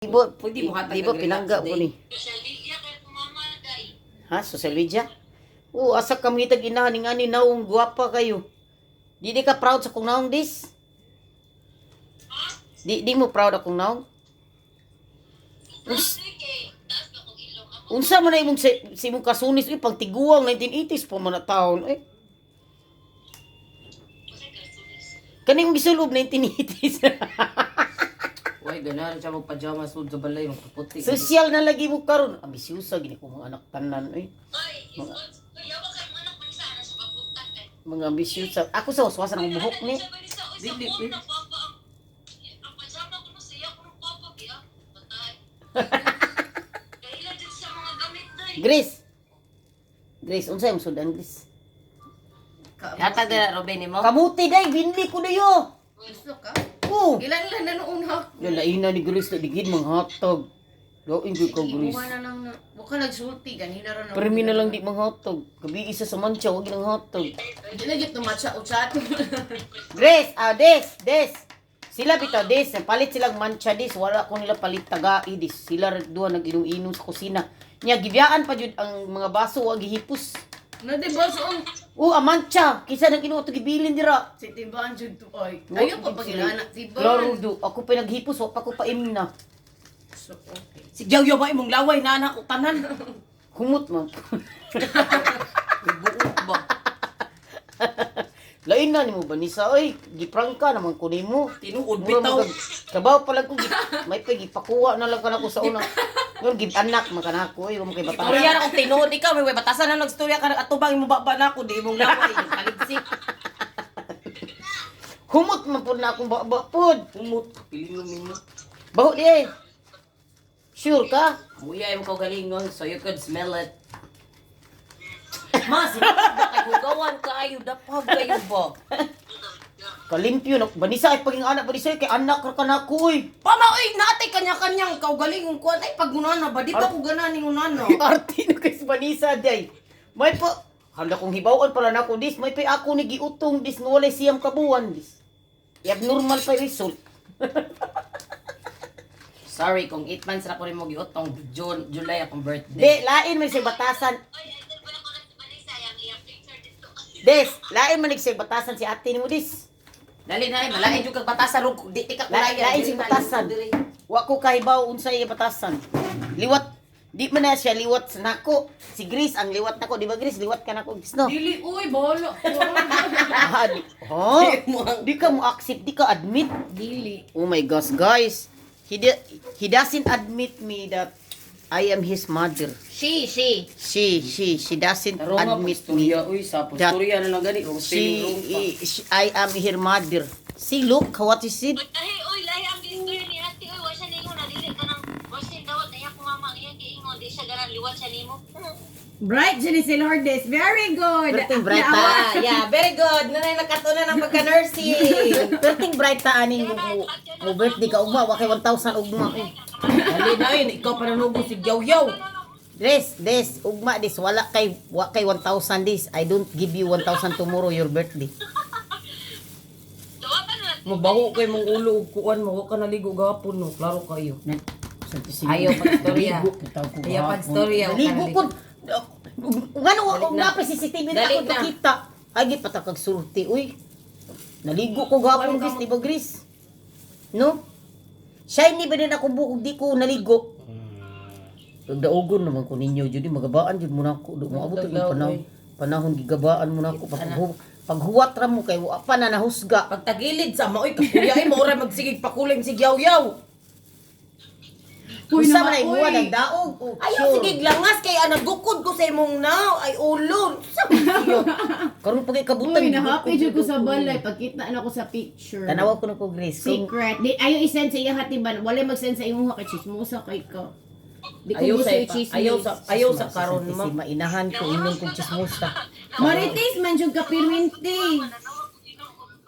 Di ba, Pwede mo hatag di ba ang pinangga relax ko day. ni? Ha? Social media? Oo, asa kami tag inahan ni ngani naong guwapa kayo. Di ka proud sa kong naong dis? Di mo proud akong naong? Unsa man na imong sa imong kasunis uy pagtiguang 1980s pa man na taon eh. Kani imong gisulob 1980s. Uy, ganahan siya magpajama sud sa balay, magpuputi. Social na lagi mo karon. Ambisyosa gini ko mga anak tanan eh. Mga ambisyosa. Ako sa waswasan ang buhok ni. Dili, eh. Grace. Grace, unsa imong sudan Grace? Hatag na Robin nimo. Kamuti day binli ko dayo. Gusto ka? Oh. Ilan lang na noon ha? Lalaina ni Grace na digid manghatag. Lain gyud ka Grace. Imuha na lang na. Huwag ka nagsulti, ganina rin. Pero mi na lang di manghatag. Gabi isa sa mancha, wag nang hatag. Hindi na gyud tumatsa o chat. Grace, ah, des, des. Sila bitaw des, palit silang mancha des, wala ko nila palit tagai des. Sila ra duha nag-inom-inom sa kusina. Nya gibiyaan pa jud ang mga baso wa gihipos. Na di ba so ang Oh, ang mancha, kisa nang inom ato gibilin dira. si Tiban jud to ay. Ayaw pa pagilana Tiban. Klaro do, ako pa naghipos, wa pa ko paimna. So okay. Si Yaw ba imong laway na anak ko tanan. Humot man. Buot ba? Lain na nimo Vanessa oy, giprangka naman ko nimo. Tinuod Mura bitaw. Kabaw pa lang ko may pa gipakuha na lang kanako sa una. Ngon gib anak man kanako oy, wa mo kay batasan. Istorya na kung tinuod ikaw, may batasan na nagstorya ka atubang imong baba na ako di imong laway, kaligsik. Humot man pud na akong baba pud. Humot, pilingon nimo. Baho di eh. Sure ka? Muya imong kaugalingon so you could smell it. Ma, sinapag ba kay hugawan kaayo dapag kayo ba? Kalimpyo na Vanessa ay paging anak Vanessa kay anak ra kanako oy. Pama oy, naatay kanya-kanyang kaugalingon kuan ay pagunana ba di ba ko ganahan ning unana? Arte na kay Vanessa day. May pa hala kong hibaw-an pala nako dis, may pa ako ni giutong dis nga walay siyam kabuan dis. Abnormal pa yung result. Sorry kung 8 months ra ko nimo giutong June, July akong birthday. Di, lain man siya batasan. Des, lain man siya batasan si ate nimo dis. Dali na ay malain jud kag batasan ug di ti ka kulayan. Lain si batasan. Wa ko kahibaw unsay batasan. Liwat di man na siya liwat sa nako. Si Grace ang liwat nako, di ba Grace? Liwat ka nako, Grace no. Dili uy, bahala. Ah, di, ha? Di ka mo accept, di ka admit. Dili. Oh my gosh, guys. He doesn't admit me that I am his mother. She, she. She doesn't Tarong nga admit me. istorya uy sa That- istorya na lang gani kung She, wrong pa. she, I am her mother. See, look, what is it? Ay, oy, lahi ang giistorya ni ate, oy, wa siya ningon na dili ka nang wa siya dawat na iya ko mama ang iyang giingon, di siya ganan liwat siya nimo. Bright Janice Lourdes. Very good. Perting bright ta. Ah, yeah, very good. Nanay nakatunan ang pagka-nursing. Perting bright ta aning mo birthday ka ugma, wa kay 1,000 ugma. Eh. Dali na yun, ikaw pa nanubo si Yaw-Yaw. Des, des, ugma des, wala kay wa kay 1,000 des. I don't give you 1,000 tomorrow your birthday. Dawatan na Mabaho kay mong ulo ug kuan mo, wa ka naligo gahapon no, klaro kayo. Santisimo. Ayaw pag-istorya. Naligo, putaw ko Ayaw gahapon. pag-istorya, wa ka Naligo naligo. ko. Ngano wa Dali ko na. na pa CCTV na Dali ako na. nakita. Ay gipatakag sulti uy. Naligo ko gahapon Gris, di ba Gris? No? Shiny ba din ako buhok di ko naligo? Pagdaogon naman ko ninyo jud magabaan jud mo nako do moabot ang panahon. Panahon gigabaan mo nako paghuwat ra mo kay wa pa na nahusga. Pagtagilid sa maoy kakuya ay maura magsigig pakuling si Yaw-Yaw. Uy, Unsa naman, man ay uy. buwan nagdaog? Oh, Ayaw sure. sige langas kay anagukod ko sa imong now ay ulo. Sa iyo. Karon pag ikabutan. Uy, na-happy jud ko sa balay. Pagkita na ko sa picture. Tanawa ko na ko Grace. Kung, Secret. Di, ayaw i-send sa iya hatiban. Wala mag-send sa imuha kay chismosa kay ka. Di ko Ayaw gusto sa i-chismis. ayaw sa karon ma. ma. Mainahan ko inon kong chismosa. Marites man jud ka pirminti.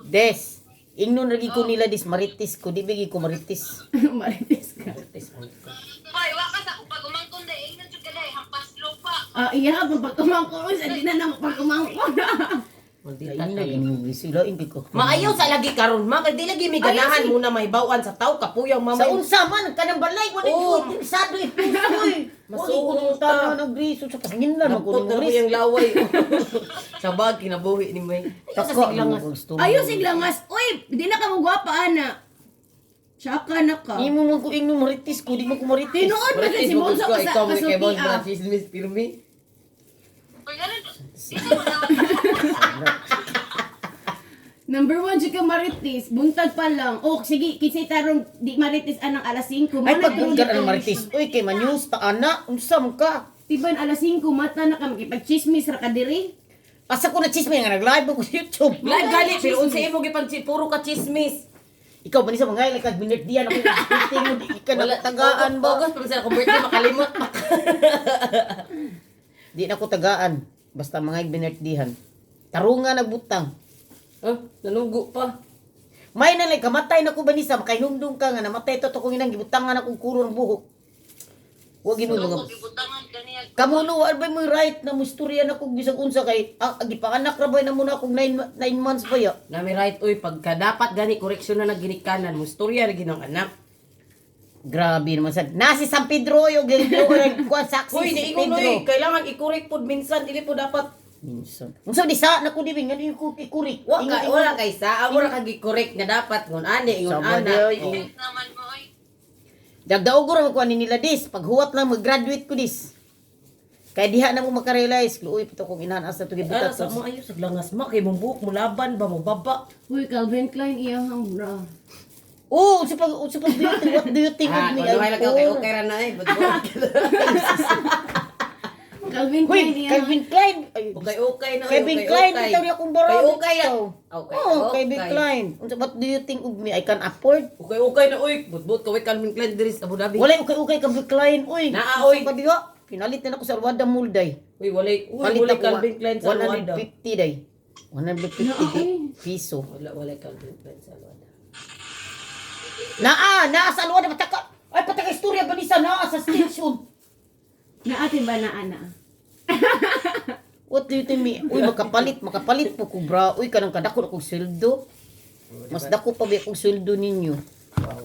Des, ingnon lagi ko nila des marites ko di bigi ko marites. Marites ka. Hoy, wa ka sa pag umangkon dai ingnon jud ka dai hampas lupa. Ah, iya pag pag umangkon sa di na na pag umangkon. Di Lain ta na tayo. gini mo, Grace. Lain kay ka. Maayo sa lagi karon ma kay di lagi mi ganahan muna may bawan sa tao kapuyaw Sa mama. unsa man kanang balay wala Oo. ko interesado eh. Masuong Masuong ta na Grace sa pasngin lang ko Nagpot ni na ko Grace. yung laway. Sa bag kinabuhi ni May. Sa Tako siglangas. Ayo siglangas. Uy, di na ka mo gwapa ana. Tsaka na ka. Imo man ko ingno maritis ko, di man ko maritis. Tinuod ba si Bonso ka sa Ikaw mo kay kasulti Bonso ah. chismis pirmi. Uy, ganun. Di sa mo dawat. Number 1 siya ka marites, buntag pa lang. Oh, sige, kinsay tarong di marites anang alas 5. Ay pagbunggan ang maritis. Uy kay manyus ta ana, unsa man ka? Tiban alas 5 mata na ka makipag-chismis ra ka diri. Asa ko na chismis nga nag-live ko sa YouTube. Live gali pero unsa imo gipag puro ka chismis. Ikaw ba ni sa mga like minute diyan ako tingod di ka nagtagaan ba? August pa man sila kung birthday makalimot pa ka. Di na ko tagaan. Basta mga binirtdihan. Tarunga nagbutang. Ah, nanugo pa. May na lang kamatay na ko ba ni sa makahinumdum ka nga namatay to to kong inang gibutangan akong kuro ng buhok. Wa ginu Ko mga gibutangan kaniya. Kamuno wa ba mo right na musturya na kog bisag unsa kay ang ah, gipanganak ra ba na mo na akong 9 months pa ya. Nami right oy pagka dapat gani koreksyon na nagginikanan mo storya ra ginang anak. Grabe naman sad. Nasi San Pedro yo gildo kuan saksi Hoy, si niingon Pedro. oy, kailangan i-correct pod minsan dili po dapat. Minsan. Unsa di sa na ko di ngano yung ikurik. Wa ka wala kay sa amo ra kag i-correct nga dapat ngon ani ingon Sama ana. di, oy. Oh. Naman mo oy. Dagdaog ra ko ani nila dis. Paghuwat lang mag-graduate ko dis. Kay diha na mo makarealize, luoy pito kong inahan asa to Ara gibutat. sa mo ayo sa langas ma kay mong buhok mo laban ba mo baba. Uy, Calvin Klein iyang bra. Oh, unsa pag do you think, what do you think of Ah, me? kuno Ay, lang okay oh. okay ra na eh. Budbuod. Calvin Hoy, Klein iyang. Calvin Klein. Ay, Okay okay na oy, Calvin okay, Klein, okay. bitaw niya akong bara. Okay okay na. bitaw. Okay. Oh, Calvin Klein. Unsa what do you think of me? I can afford. Okay okay na oy. Budbuod ka oy Calvin Klein diri sa Abu Dhabi. Walay ukay-ukay Calvin Klein, oy. Naa, oy. Unsa ka diha? Pinalit na ako sa Arwada Mall day. Uy, walay uy, Palit walay ako, Calvin Klein sa Alwada. 150 day. 150 Naa, di, oy. piso. Wala walay Calvin Klein sa Alwada. Naa, naa sa Alwada pataka. Ay pataka istorya ba ni sa naa sa station. Naate ba na ana? What do you think me? Uy, makapalit, makapalit po ko bra. Uy, kanang kadako na kong sweldo. Mas dako pa ba akong sweldo ninyo? Wow.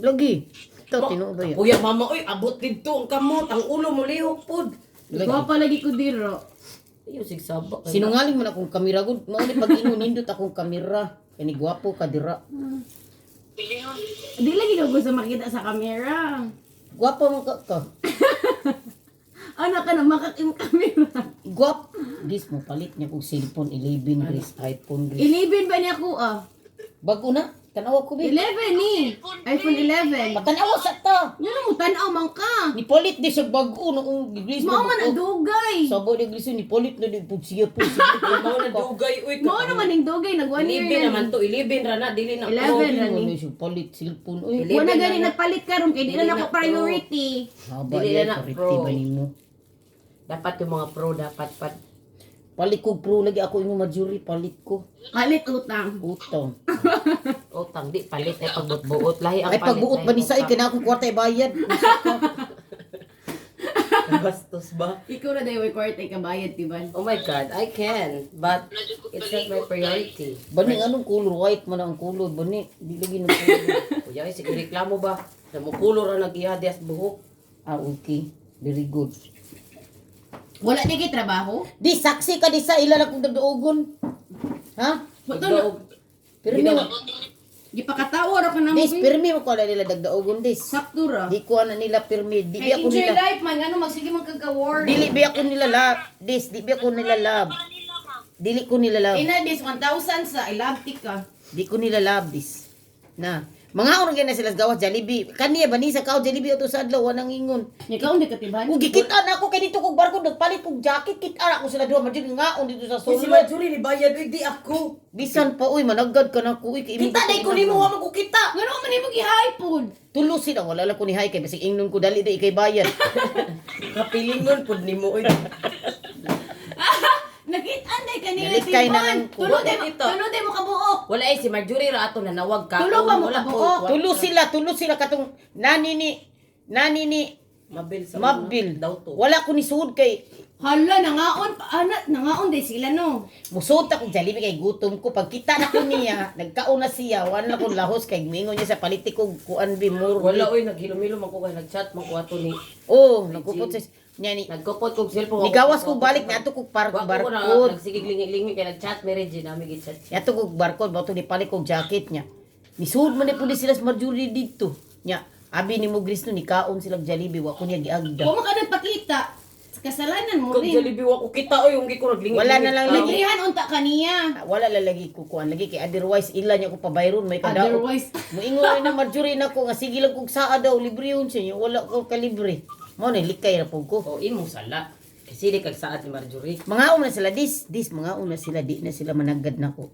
Lagi. Ito, tinuod ba yun? Kuya mama oy, abot didto ang kamot, ang ulo mo lihok pod. Lagi. Gwapa lagi ko diro. Ayo sigsaba. Sinungaling man akong kamera gud. Mao ni pag nindot akong kamera. Kani gwapo ka dira. Pilihon. Di lagi ko gusto makita sa camera. Gwapo man ka ka. Ano ka na makakim camera. Gwap. Dis mo palit niya kog cellphone 11 Grace, iPhone Grace. 11 ba niya ko ah? Bago na. Tanawa ko bi. 11 ni. iPhone 11. Patanawa sa ta. Nga mo tan-aw man ka. Ni palit di sa bago na ang Grace. Mao man ang dugay. Sabo di Grace ni palit na di pud siya pud siya. Mao na dugay oy. Mao naman ang dugay nag 1 year 11 na. naman to, 11 ra na dili na. 11 ra Ano ni. siya palit cellphone oy. Wala gani nagpalit karon kay di na Dili nako na pro. priority. Haba Dili niya na na, pariti pro. ba nimo? Dapat yung mga pro dapat pad. Palit ko pro lagi ako imo majuri palit ko. Palit utang. Utang. Utang di palit ay pagbuot-buot lahi ang Ay palit. pagbuot ba ni sa kina akong kwarta ibayad. Bastos ba? Ikaw na dayo may kwarta ikabayad tiban. Oh my God, I can, but it's not my priority. Bani anong color white man ang color bani di lagi ng color. Kuya, ay, sige reklamo ba? Namukulo ra nag-ihadias buhok. Ah, okay. Very good. Wala di kay trabaho? Di saksi ka di sa ila na kong dagdaogon. Ha? Buto na. Pirmi mo. Gipakatawa ra ka na mo. Dis, pirmi mo ko na nila dagdaogon dis. Sakto ra. Di ko na nila pirmi. Di Kay bi ako enjoy nila. life man ano magsige man kag ka-worry. Dili bi ako nila love. Dis, di bi ako nila love. Dili ko nila love. Ina dis 1,000 sa ilabti ka. Di ko nila love dis. Na. Mga orang na sila sa gawas Jollibee. Kaniya ba ni sa kao Jollibee ato sa adlaw wanang ingon. Nya kaon di katiban. Ug gikita na ako kay dito kog barko nagpalit kog jacket kita na ako sila duha madjud ngaon dito sa Uy, si solo. Marjorie ni bayad uy, di ako. Bisan pa uy managad ka na ko uy kay Kita day ko nimo wa man ko kita. Ngano man nimo gihype Tulo sila wala lang ko ni hay kay bisag ingnon ko dali di ikay bayad. Kapilingon pud nimo uy. Nakit-an day kanila Nalikay na lang ko. Tulo day mo, Ito. tulo day mo kabuok. Wala eh si Marjorie ra ato nanawag ka. Tulo ba mo Wala, kabuok? uy, Tulo sila katong nani ni Mabil sa Mabil. una. Daw to. Wala ko ni suod kay Hala, nangaon pa ana, nangaon day sila no. Musuta kog Jollibee kay gutom ko. Pagkita na ko niya, nagkaon na siya, wala na kong lahos kay mingon niya sa politiko kuan bi murbi. Wala oy, naghilom-hilom ako kay nag-chat man ko ato ni. Oh, nagkupot sa niya ni. Nagkupot kog cellphone. Nigawas ko balik na ato kog park Wa ko na barcode. nagsigig lingi-lingi kay nag-chat mi Regine nami git-chat. Ato kog barcode bato ni palit kog jacket niya. Nisuod man ni pud sila sa Marjorie didto. Nya, abi ni mo Gris no nikaon sila og Jollibee, wa ko niya giagda. Wa man ka nagpakita. Kasalanan mo Kog rin. Jollibee wa ko kita oy, unggi ko naglingi. Wala na lang lagi. Librihan unta kaniya. Ah, wala la lagi ko kuan lagi kay otherwise ila niya ko pabayron may kadaot. Otherwise, Moingon na Marjorie nako nga sige lang kog saa daw libre yun siya niya. Wala ko kalibre. Mo na likay ra pud ko. O imong sala. Kasi di kag saad ni Marjorie. Mga na sila dis, dis mga na sila di na sila managad nako.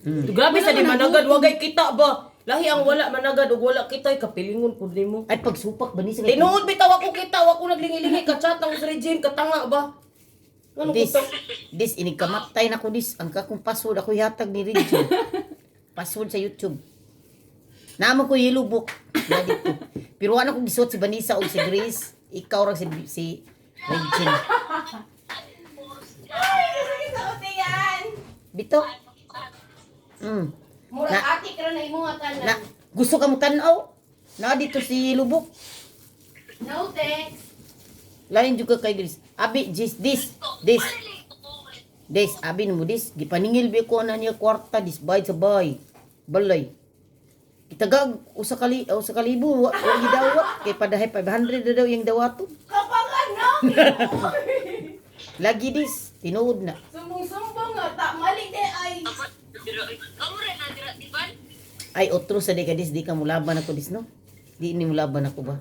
Grabe sa di managad wagay kita ba. Lahi ang wala managad ug wala kita kapilingon pud nimo. Ay pagsupak ba ni sa Tinuod bitaw ako kita, wa ko naglingi-lingi ka chat ang sa Regine katanga ba. Ngano Dis, ko dis inig kamatay nako dis ang kakong password ako yatag ni Regine. Password sa YouTube. Naman ko yellow book na dito. Pero wala ko gisuot si Vanessa o si Grace. Ikaw ra si Regine. Bito. Murag Na- ati karon na imo nga Na, tanan. gusto ka mo tanaw? Na dito si Lubok. No thanks. Lain juga kay Grace. Abi, this, this, this. Des, abi mo dis, gipaningil bi ko na niya kwarta dis bayad sa bay. Balay. Itagag 1,000 wa wa gidawat kay padahay 500 na daw yung dawato. Kapangan no. Lagi dis, tinuod na. Sumbong-sumbong nga ta mali de ay. Kamu rin na dira, di ba? Ay otro sa di ka dis, di ka mulaban ako dis no. Di ni mulaban ako ba?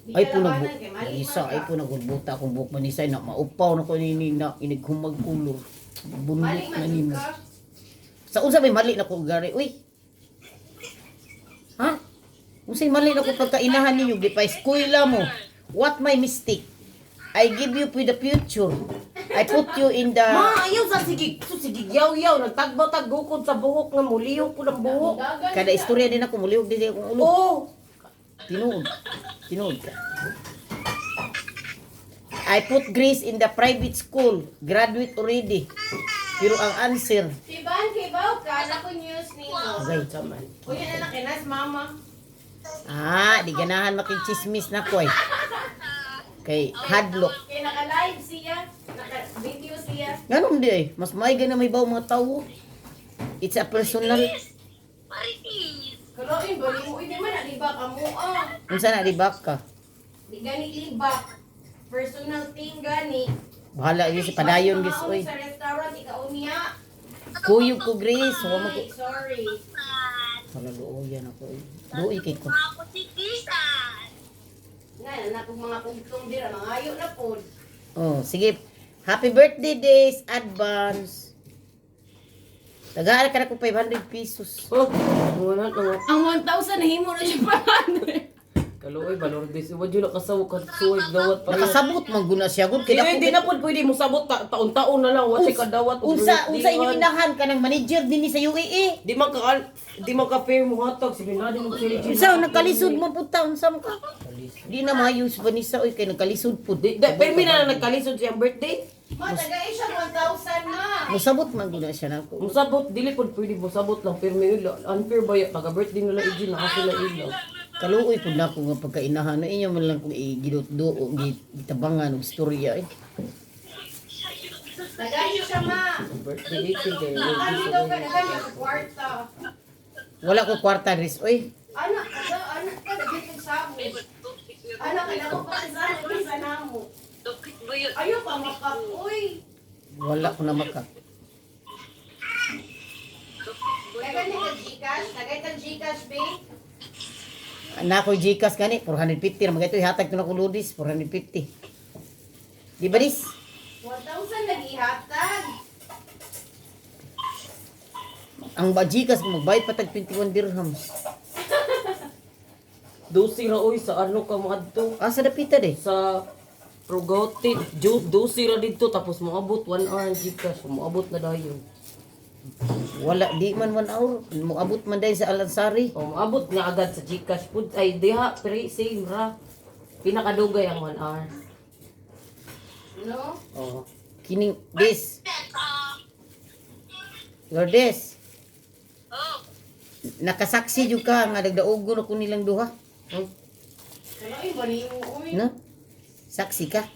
Di Ay ka po nag labanan kay mali Isa, man ka. ay po nagulbuta akong buhok man isa na maupaw na ko ni na inighumag kulor. Mali Bunot man na jud nimo. ka. Sa unsa may mali na ko gari, uy. Ha? Unsay mali na ko pagkainahan ninyo di pa eskwela mo. What my mistake? I give you for the future. I put you in the Ma, ayaw sa sige, so sige yaw-yaw nagtagbaw tag gukod sa buhok nga mulihok ko ng buhok. Dagan kada istorya din ako mulihog din akong ulo. Oh, Tinuod. Tinuod ka. I put Grace in the private school. Graduate already. Pero ang answer, Tiban kay baw ka na ko news nimo. okay. man. Uy ana na kinas mama. Ah, di ganahan makichismis na ko eh. Kay hadlock. Kay naka-live siya, naka-video siya. Ganun di eh. Mas may na may baw mga tao. It's a personal. Marites. Kaloin ba nimo di man na libak amo ah. Unsa na di ba ka? Di gani libak. Personal thing gani. Bahala yun si padayon gis Mas oy. Sa restaurant ikaw niya. Kuyog ko Grace, wa man ko. Ay, sorry. Wala luoyan ako. Oy. Luoy kay ko. Ako si Kisan. Na na kung mga kugtong dira mangayo na pod. Oh, sige. Happy birthday days advance. Tagaan ka na ko 500 pesos. Oh, wala na. Ang 1,000 nahimo na siya 500. Kaluoy balordis, wa jud nakasaw ka suway dawat pa. Nakasabot man guna siya gud kay Kaya hindi na pud pwede mo sabot ta taon-taon na lang wa siya kadawat. og Unsa birthday unsa inyong man. inahan kanang manager dinhi sa UAE? Di man ka fair mo hatag sige na din og si Regine. Unsa nagkalisod mo pud ta unsa man ka? Di na maayo sa Vanessa oy kay nagkalisod pud. Di, di, pero mi na lang nagkalisod siyang birthday. Ma, tagay siya 1,000 na. Musabot man guna siya nako. Musabot dili pud pwede musabot lang pero may unfair ba ya taga birthday nila Regine na sila ilaw. Kaluoy pud nako nga pagkainahan no inyo man lang kung igidot-do o gitabangan og istorya eh. Tagay siya ma. Birthday 18 kay Ano daw ka nagani sa kwarta. Wala ko kwarta ris oy. Ana, kada ana ka dagit kag sabon. Ana ka nako pa sa sa namo. Dukit ba yun? Ayo pa makapoy. Wala ko na maka. Tagay ni ka Gcash, tagay ka Gcash babe. Na ako GCash gani 450 ra magayto ihatag to nako Lourdes 450. Di ba dis? 1,000 lagi hatag. Ang ba GCash magbayad pa tag 21 dirhams. Dusi ra oy sa ano ka moadto Ah sa dapita de. sa Progote, dusi ra didto tapos moabot 1 hour ang Gcash, moabot na dayon. Wala di man 1 hour moabot man dahil sa Alansari. O moabot na agad sa Gcash pud ay diha pre same ra. Pinakadugay ang 1 hour. No? Oh. Kining this. Lourdes, Oh, nakasaksi jud ka nga dagdaogon ako nilang duha. Wala ay bani mo uy. No? Saksi ka.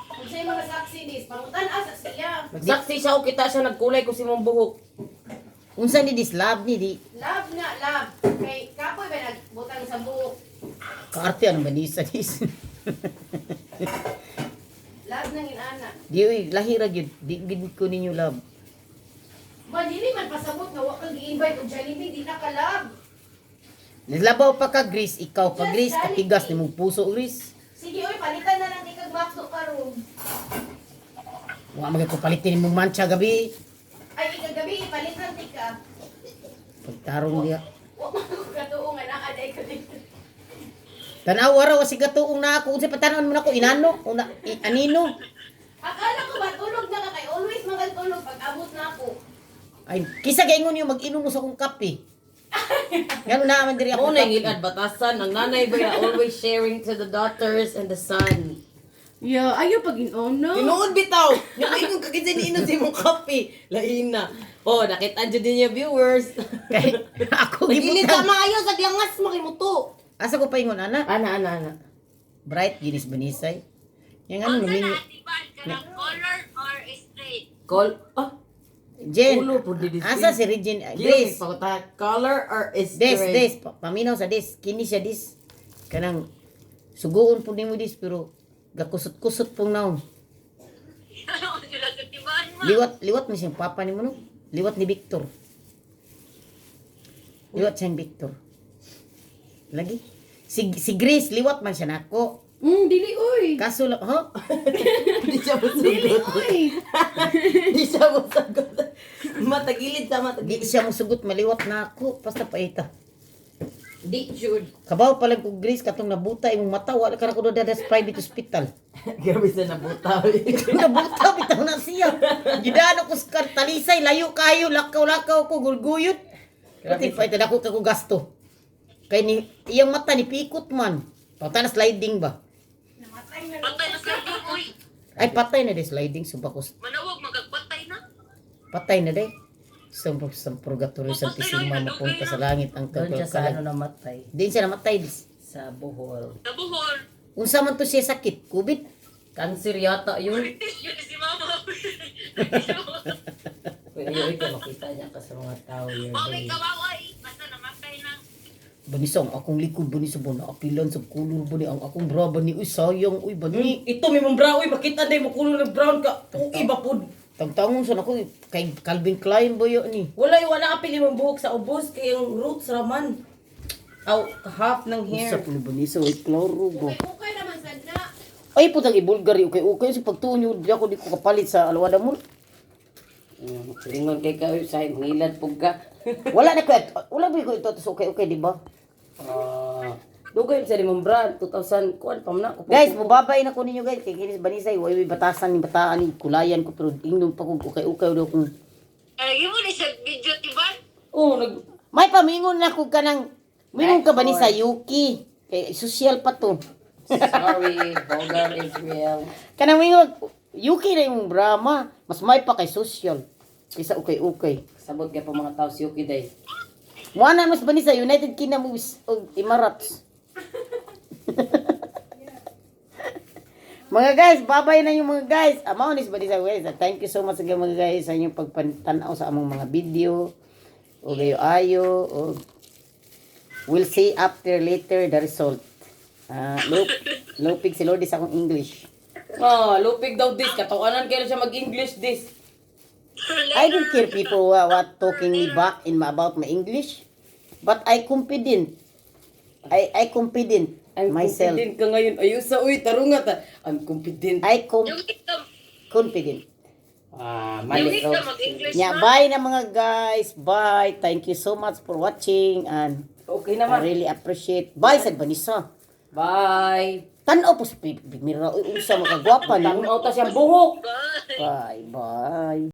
Kung sa'yo mga saksi dis, pangutan asa siya. Nagsaksi siya o kita siya nagkulay ko si mong buhok. Unsa ni dis love ni di Love na, love. Kay kapoy ba nagbutang sa buhok? kaarte ang banisa dis. Love nang inana. Di uy, lahi ra gyud, di gid ko ninyo love. Ba, dili man pasabot nga wa kang gi-invite og Jollibee, di na ka love. Nilabaw pa ka Grace, ikaw pa Grace, katigas nimong puso Grace. Sige, oy, palitan na lang di kag McDo karon. Wa man ko palitin nimong mancha gabi. Ay, ikagabi, ipalit lang ti ka. Pagtarong diha. Wa man ko katuo nga naa day ka dito. Tanaw ra wa si gatuong na ako unsa patanon mo nako inano, una anino. Akala ko ba tulog na ka kay always magatulog pag abot na ako. Ay, kisa gaingon niyo mag-inom mo sa akong kape. Ngano na man diri Ako ako na yung ilad batasan. Ang nanay ba ya always sharing to the daughters and the son. Yeah, ayaw pag inono. Tinuod bitaw. Nakaingon ka kasi niinom si mong kape. Lain na. Oh, nakita dyan din niya viewers. Kay ako Nagilid ka gibutang. maayo sa glangas makimuto. Asa ko paingon ana? Ana ana ana. Bright ginis banisay. Yang ano unsa na lumingo. ati Ban? Kanang color or straight? Call ah Jen, Ulo po di asa si Regine Grace? Grace. Color or is Des, des, paminaw sa des. Kini siya des. Kanang suguon po nimo des pero gakusot-kusot pong naong. Ano sila sa tiban ma? Liwat, liwat ni siyang papa nimo no? Liwat ni Victor. Liwat siyang Victor. Lagi. Si Grace liwat man siya nako. Dili oy. Kaso lang, huh? Di siya Dili musugot. oy. Di siya musugot. Matagilid sa Di matagilid. siya musugot maliwat na ako. Basta paita. Di jud. Kabaw pala ko Grace katong nabuta imong mata wala ka ra ko dada sa private hospital. Grabe sa nabutaw. Nabuta bitaw na siya. Gidano ko sa talisay layo kayo lakaw-lakaw ko gulguyot. Pati pa ito dako ka ko gasto. Kay ni iyang mata ni pikot man. Patay na sliding ba? Patay na sliding, uy. Ay patay na de sliding subakos. Manawag, magagpatay na. Patay na de. Sa sa purgatorio sa Santisima mapunta sa langit ang Doon siya sa ano kalag. namatay. Din siya namatay dis. Sa Bohol. Sa Bohol. Unsa man to siya sakit? COVID? Cancer yata yun. Marites yun si mama. Uy, uy, kaya makita niya ka sa mga tao. Yun. Mami, kawaway. Basta namatay na. Banisang akong likod banisa ba naapilan sa kulor ba ni ang akong bra ba ni uy sayang uy bani. Ito, may mong brown. Uy, makita na yung kulong ng brown ka. Uy, ba po. Tangtangon sa nako kay Calvin Klein ba yun ni? Wala yung wala apil yung buhok sa ubos. Kaya yung roots raman. Aw, half ng Usa hair. po ni Banisa uy klaro ba. Okay, okay naman sad na. Ay putang ibulgari okay okay sa pagtuon yun di ako di ko kapalit sa Alwada Mall. Lingon kay ka, sa ngilad po ka. Wala na ko wala ba ko ito sa okay okay di ba? Ah, dugay sa limong brand 2000 kuan pa man ako. Guys, mubabay na ko ninyo guys kay kinis Banisa way batasan ni bataan ni kulayan ko pero ingnon pa ko okay okay daw kung Ay, mo ni sa video, tiban? Oh, nag May pamingon na ko kanang mingon ka ba ni sa Yuki? Kay social pa to. Sorry, vulgar is real. Kanang mingon Yuki na yung drama, mas may pa kay social kaysa okay okay. Sabot kay pa mga tao si Yuki day. Wala mas ba ni sa United Kingdom ug Emirates. Mga guys, babay na yung mga guys. Amaw ni ba ni sa guys. Thank you so much again mga guys sa inyong pagpantanaw sa among mga video. O gayo ayo o we'll see after later the result. Ah, lupig si Lodi sa akong English. Ah, lupig daw this katawanan kayo siya mag-English this. I don't care people what talking me back in about my English, but I confident. I confident I'm myself. confident ka ngayon. Ayusa uy, tarunga ta. I'm confident. I Yung ka, confident. Ah, yung mali ka mag-English Yeah, na. bye na mga guys. Bye. Thank you so much for watching and Okay na I ma. really appreciate. Bye sad Vanessa. Bye. Tan-aw po sa mira. Uy, unsa makagwapa ni. Tanaw ta siyang buhok. Bye. Bye bye.